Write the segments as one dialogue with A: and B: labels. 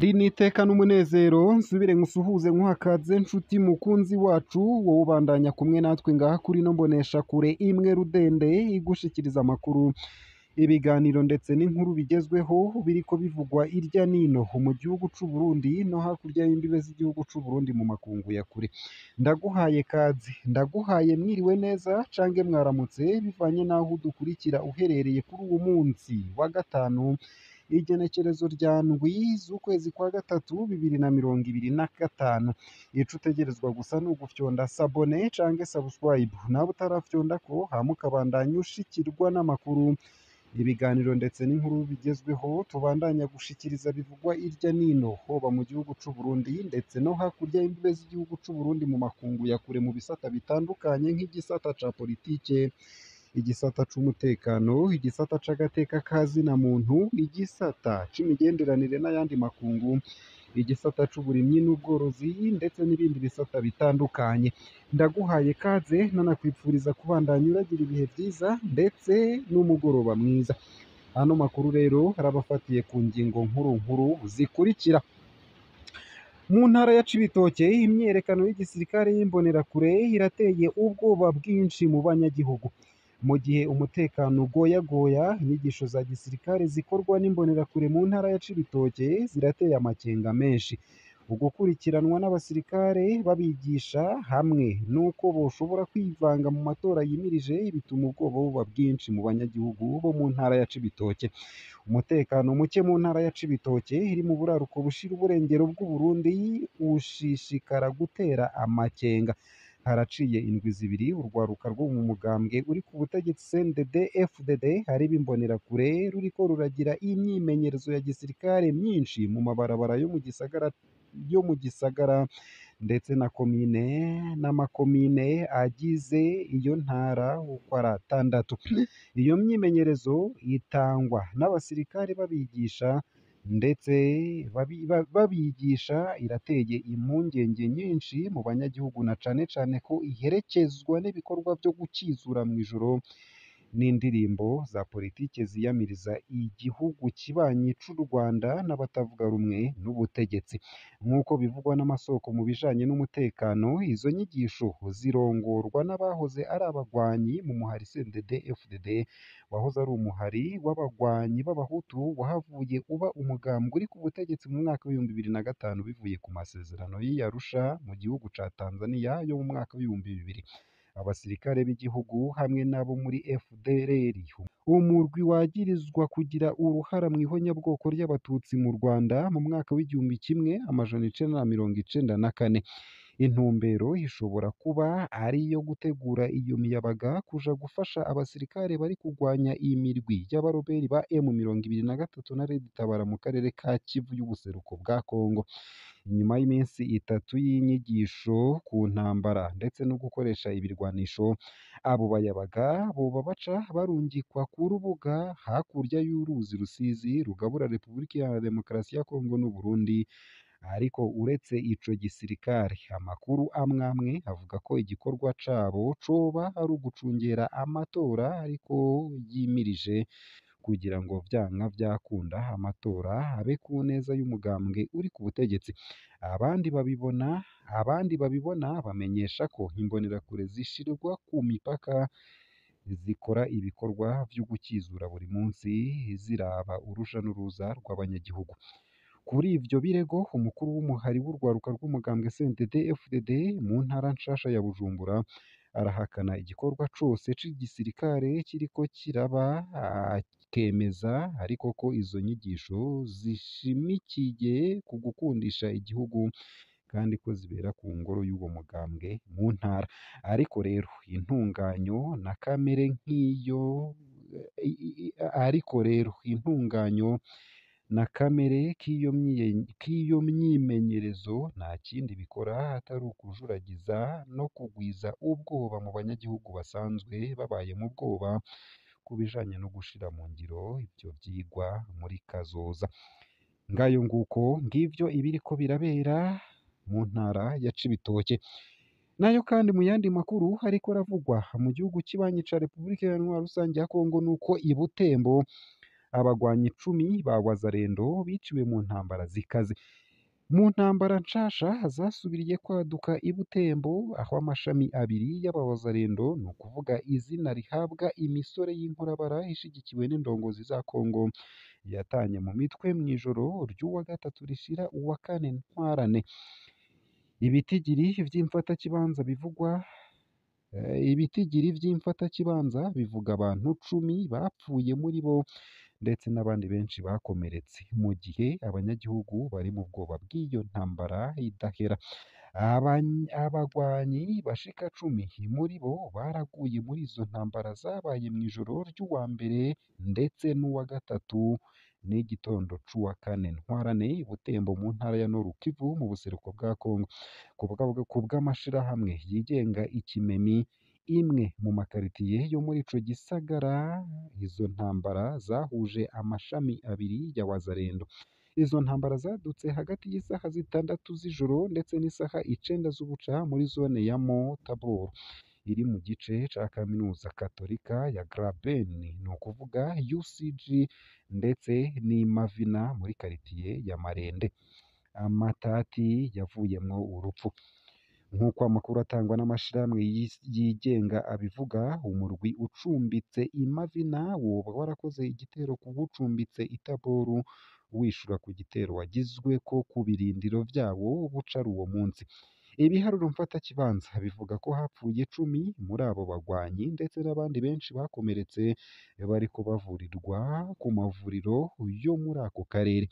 A: Iri ni iteka n'umunezero nsubire nkusuhuze nkuhakaze nshuti mukunzi wacu, wowe ubandanya kumwe natwe ngaha kuri ino mboneshakure imwe rudende igushikiriza amakuru, ibiganiro ndetse n'inkuru bigezweho biriko bivugwa irya nino mu gihugu c'u Burundi no hakurya y'imbibe z'igihugu c'u Burundi mu makungu ya kure. Ndaguhaye kaze, ndaguhaye mwiriwe neza cange mwaramutse bivanye n'aho udukurikira uherereye kuri uwu munsi wa gatanu, igenekerezo rya ndwi z'ukwezi kwa gatatu 2025. Ico utegerezwa gusa ni ugufyonda sabone cange subscribe, nawe utarafyondako hama ukabandanya ushikirwa n'amakuru, ibiganiro ndetse n'inkuru bigezweho tubandanya gushikiriza bivugwa irya nino hoba mu gihugu c'u Burundi ndetse no hakurya y'imbibe z'igihugu c'u Burundi mu makungu ya kure mu bisata bitandukanye nk'igisata ca politike, igisata c'umutekano, igisata c'agateka ka zina muntu, igisata c'imigenderanire n'ayandi makungu, igisata c'uburimyi n'ubworozi ndetse n'ibindi bisata bitandukanye. Ndaguhaye kaze nanakwipfuriza kubandanya uragira ibihe vyiza ndetse n'umugoroba mwiza. Ano makuru rero arabafatiye ku ngingo nkuru nkuru zikurikira. Mu ntara ya Cibitoke imyiyerekano y'igisirikare y'imbonerakure irateye ubwoba bwinshi mu banyagihugu. Mu gihe umutekano ugoyagoya, inyigisho za gisirikare zikorwa n'imbonerakure mu ntara ya Cibitoke zirateye amakenga menshi. Ugukurikiranwa n'abasirikare babigisha hamwe n'uko boshobora kwivanga mu matora yimirije bituma ubwoba buba bwinshi mu banyagihugu bo mu ntara ya Cibitoke. Umutekano muke mu ntara ya Cibitoke iri mu buraruko bushira uburengero bw'Uburundi ushishikara gutera amakenga. Haraciye indwi zibiri urwaruka rwo mu mugambwe uri ku butegetsi CNDD FDD hariba imbonerakure ruriko ruragira imyimenyerezo ya gisirikare myinshi mu mabarabara yo mu gisagara ndetse na komine n'amakomine agize iyo ntara uko ari atandatu. Iyo myimenyerezo itangwa n'abasirikare babigisha ndetse babigisha irateye impungenge nyinshi mu banyagihugu na cane cane ko iherekezwa n'ibikorwa vyo gukizura mw'ijoro n'indirimbo za politike ziyamiriza igihugu kibanyi c'u Rwanda n'abatavuga rumwe n'ubutegetsi. Nk'uko bivugwa n'amasoko mu bijanye n'umutekano, izo nyigisho zirongorwa n'abahoze ari abagwanyi mu muhari CNDD FDD, wahoze ari umuhari w'abagwanyi b'abahutu wahavuye uba umugambwe uri ku butegetsi mu mwaka w'2005 bivuye ku masezerano y'i Arusha mu gihugu ca Tanzania yo mu mwaka w'2000. Abasirikare b'igihugu hamwe n'abo muri FDLR, umurwi wagirizwa kugira uruhara mw'ihonyabwoko ry'abatutsi mu Rwanda mu mwaka w'1994. Intumbero ishobora kuba ari iyo gutegura iyo miyabaga kuja gufasha abasirikare bari kugwanya imirwi y'abaroberi ba M23 na Red Tabara mu karere ka Kivu y'ubuseruko bwa Kongo. Inyuma y'iminsi itatu y'inyigisho ku ntambara ndetse no gukoresha ibirwanisho, abo bayabaga boba baca barungikwa ku rubuga hakurya y'uruzi Rusizi rugabura Repubulika Iharanira Demokarasi ya Kongo n'Uburundi. Ariko uretse ico gisirikare, amakuru amwamwe avuga ko igikorwa cabo coba ari ugucungera amatora ariko yimirije kugira ngo vyanka vyakunda amatora abe ku neza y'umugambwe uri ku butegetsi. Abandi babibona bamenyesha ko imbonerakure zishirwa ku mipaka zikora ibikorwa vyo gukizura buri munsi ziraba uruja n'uruza rw'abanyagihugu. Kuri ivyo birego, umukuru w'umuhari w'urwaruka rw'umugambwe CNDD FDD mu ntara nshasha ya Bujumbura arahakana igikorwa cose c'igisirikare kiriko kiraba, akemeza ariko ko izo nyigisho zishimikiye ku gukundisha igihugu kandi ko zibera ku ngoro y'uwo mugambwe mu ntara. Ariko rero intunganyo na kamere nk'iyo ariko rero intunganyo na kamere k'iyo myimenyerezo nta kindi bikora atari ukujuragiza no kugwiza ubwoba mu banyagihugu basanzwe babaye mu bwoba ku bijanye no gushira mu ngiro ivyo vyigwa muri kazoza. Ngayo nguko, ngivyo ibiriko birabera mu ntara ya Cibitoke. Nayo kandi mu yandi makuru ariko aravugwa mu gihugu kibanyi ca Repubulika Iharanira Rusange ya Kongo nuko i Butembo abagwanyi 10 ba Wazalendo biciwe mu ntambara zikaze. Mu ntambara nshasha zasubiriye kwaduka i Butembo, aho amashami abiri y'abawazalendo, ni ukuvuga izina rihabwa imisore y'inkorabara ishigikiwe n'indongozi za Kongo, yatanye mu mitwe mw'ijoro ry'uwa gatatu rishira uwa kane Ntwarante. Ibitigiri vy'imfatakibanza bivugwa ibitigiri vy'imfatakibanza bivuga abantu 10 bapfuye muri bo ndetse n'abandi benshi bakomeretse, mu gihe abanyagihugu bari mu bwoba bw'iyo ntambara idahera. Abagwanyi bashika 10 muri bo baraguye muri izo ntambara zabaye mw'ijoro ry'uwa mbere ndetse n'uwa gatatu n'igitondo c'uwa kane Ntwarante i Butembo mu ntara ya Nord Kivu mu buseruko bwa Kongo. Ku bw'amashirahamwe yigenga Ikimemi, imwe mu makaritiye yo muri ico gisagara, izo ntambara zahuje amashami abiri ya Wazalendo. Izo ntambara zadutse hagati y'isaha 6 z'ijoro ndetse n'isaha 9 z'ubuca muri zone ya Mont Tabor iri mu gice ca kaminuza katolika ya Graben, ni ukuvuga UCG, ndetse n'i Mavina muri karitiye ya Marende. Amatati yavuyemwo urupfu. Nk'uko amakuru atangwa n'amashirahamwe yigenga abivuga, umurwi ucumbitse i Mavina woba warakoze igitero ku wucumbitse i Taboru, wishura ku gitero wagizweko ku birindiro vyawo buca ari uwo munsi. Ibiharuro mfatakibanza bivuga ko hapfuye 10 muri abo bagwanyi ndetse n'abandi benshi bakomeretse bariko bavurirwa ku mavuriro yo muri ako karere.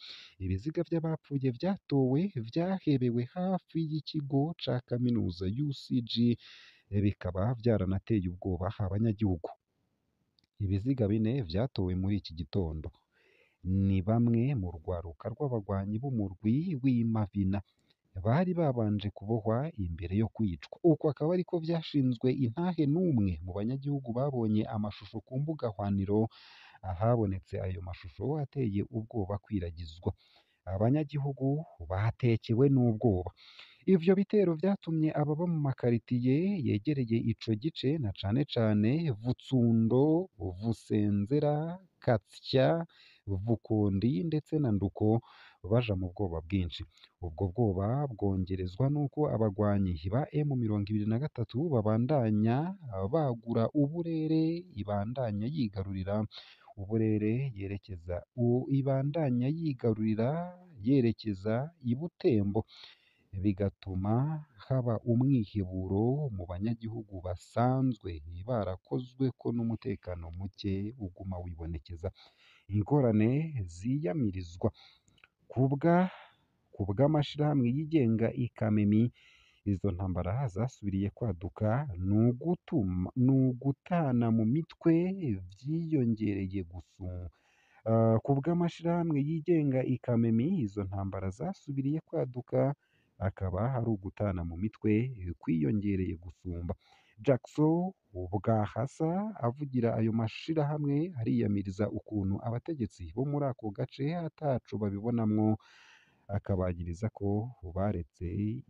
A: Ibiziga vy'abapfuye vyatowe vyahebewe hafi y'ikigo ca kaminuza UCG, bikaba vyaranateye ubwoba abanyagihugu. Ibiziga 4 vyatowe muri iki gitondo ni bamwe mu rwaruka rw'abagwanyi b'umurwi w'Imavina bari babanje kubohwa imbere yo kwicwa. Uko akaba ariko vyashinzwe intahe n'umwe mu banyagihugu babonye amashusho ku mbuga hwaniro, ahabonetse ayo mashusho ateye ubwoba kwiragizwa. Abanyagihugu batekewe n'ubwoba. Ivyo bitero vyatumye ababa mu makaritiye yegereye ico gice, na cane cane Vutsundo, Vusenzera, Katsya, Vukondi ndetse na Nduko, baja mu bwoba bwinshi. Ubwo bwoba bwongerezwa n'uko abagwanyi ba M23 babandanya bagura uburere ibandanya yigarurira uburere yerekeza ibandanya yigarurira yerekeza i Butembo, bigatuma haba umwiheburo mu banyagihugu basanzwe barakozweko n'umutekano muke uguma wibonekeza. Ingorane ziyamirizwa ku bw'amashirahamwe yigenga Ikamemi, izo ntambara zasubiriye kwaduka n'ugutana mu mitwe vyiyongereye gusumba. Ku bw'amashirahamwe yigenga Ikamemi, izo ntambara zasubiriye kwaduka akaba ari ugutana mu mitwe kwiyongereye gusumba. Jackson Bwahasa avugira ayo mashirahamwe ariyamiriza ukuntu abategetsi bo muri ako gace ataco babibonamwo, akabagiriza ko baretse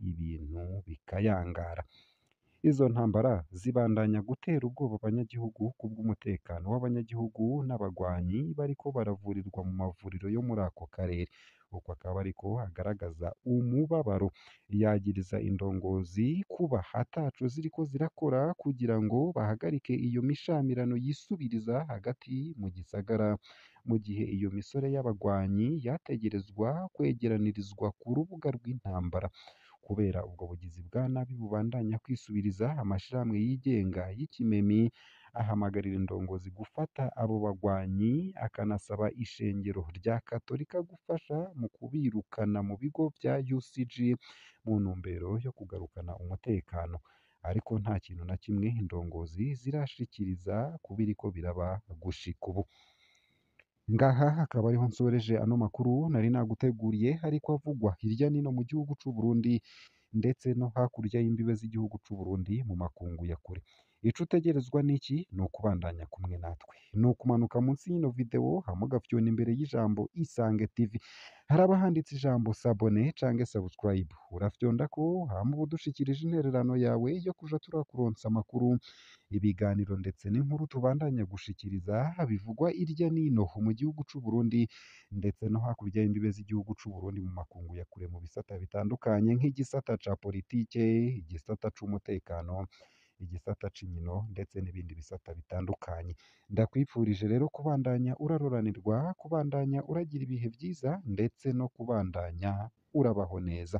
A: ibintu bikayangara. Izo ntambara zibandanya gutera ubwoba abanyagihugu kubw'umutekano w'abanyagihugu n'abagwanyi bariko baravurirwa mu mavuriro yo muri ako karere. Uko akaba ariko agaragaza umubabaro, yagiriza indongozi kuba ataco ziriko zirakora kugira ngo bahagarike iyo mishamirano yisubiriza hagati mu gisagara, mu gihe iyo misore y'abagwanyi yategerezwa kwegeranirizwa ku rubuga rw'intambara. Kubera ubwo bugizi bwa nabi bubandanya kwisubiriza, amashirahamwe yigenga y'Ikimemi ahamagarira indongozi gufata abo bagwanyi, akanasaba ishengero rya Katolika gufasha mu kubirukana mu bigo vya UCG mu ntumbero yo kugarukana umutekano. Ariko nta kintu na kimwe indongozi zirashikiriza ku biriko biraba gushika ubu. Ngaha akaba ariho nsoreje ano makuru nari naguteguriye ariko avugwa hirya nino mu gihugu c'u Burundi ndetse no hakurya y'imbibe z'igihugu c'u Burundi mu makungu ya kure. Ico utegerezwa n'iki? Ni ukubandanya kumwe natwe, ni ukumanuka munsi y'ino video hama ugafyona imbere y'ijambo Isange TV, haraba handitse ijambo s'abonner canke subscribe, urafyondako hama uba udushikirije intererano yawe yo kuja turakuronsa amakuru, ibiganiro ndetse n'inkuru tubandanya gushikiriza bivugwa irya nino mu gihugu c'u Burundi ndetse no hakurya y'imbibe z'igihugu c'u Burundi mu makungu ya kure mu bisata bitandukanye nk'igisata ca politike, igisata c'umutekano, igisata c'inkino ndetse n'ibindi bisata bitandukanye. Ndakwifurije rero kubandanya uraroranirwa, kubandanya uragira ibihe vyiza ndetse no kubandanya urabaho neza.